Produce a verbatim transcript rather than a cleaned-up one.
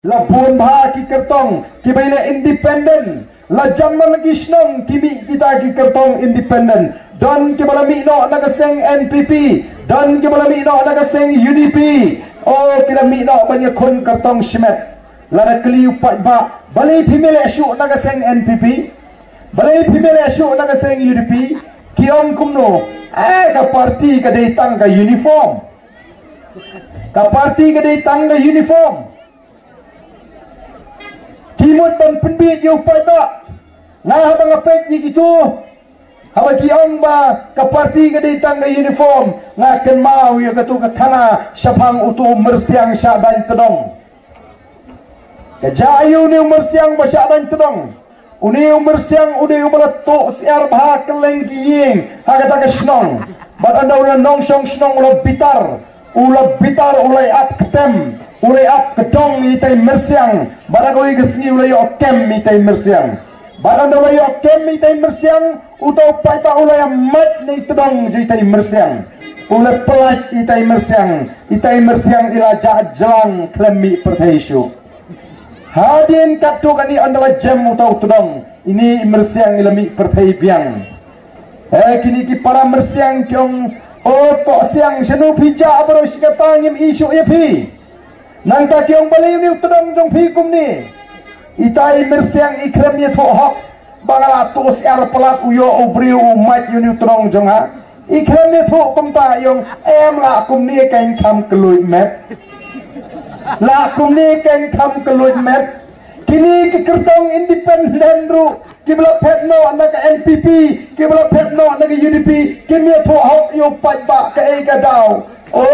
La bun bha ki kyrtong kiba ïaleh independent. La jan man la ki shnong ki mih kita ki kyrtong independent. Don kiba la mih noh na ka seng N P P, don kiba la mih noh na ka seng U D P. O, ki la mih noh ban ïakhun kyrtong shimet. Lada kylli u paidbah, balei phim ïaleh shuh na ka seng N P P? Balei phim ïaleh shuh na ka seng U D P? Ki ong kumno? Eh, ka party ka dei tang ka uniform. Ka party ka dei tang ka uniform. Ki mut ban pynbiej ïa u paidbah. Nga haba nga peit ïa kitu, haba ki ong ba ka party ka dei tang ka uniform, nga kynmaw ïa katu ka khana shaphang utu u myrsiang shah daiñ tdong. Ka jia aïu une u myrsiang ba shah daiñ tdong? Une u myrsiang u dei uba la tuh syiar bha kylleng ki ïing ha kata ka shnong. Bad ynda u la nongshong shnong u la bitar, u la bitar, u la ïap ktem, u la ïap kdong ïa itai myrsiang. Bad ha kawei ka sngi u la ïoh kem ïa itai myrsiang. Bad ynda u la ïoh kem ïa itai myrsiang, uta u paidbah u la ïa mait na i tdong jong itai myrsiang. U la pyllait ïa itai myrsiang, itai myrsiang i la jah jlang khlem mih pyrthei shuh. Hadien katto katne ynda la jem uta u tdong, ine i myrsiang i la mih pyrthei biang. Eh, kine ki para myrsiang ki ong, "O Kohsiang, shano phi jah baroh shi katta, ngim i shuh ïa phi." Nangta ki ong, "Balei une u tdong jong phi kumne?" Itai myrsiang i khlem ïathuh hok ba nga la tuh syiar palat, u ïoh u briew u mait ïa une u tdong jong nga. I khlem ïathuh kumta, i ong, "Em, lah kumne kan kham kylluid met. Lah kumne kan kham kylluid met." Kine ki kyrtong independent ruh kiba la phet noh na ka N P P, kiba la phet noh na ka U D P, kim ïathuh hok ïa u paidbah kaei ka daw. O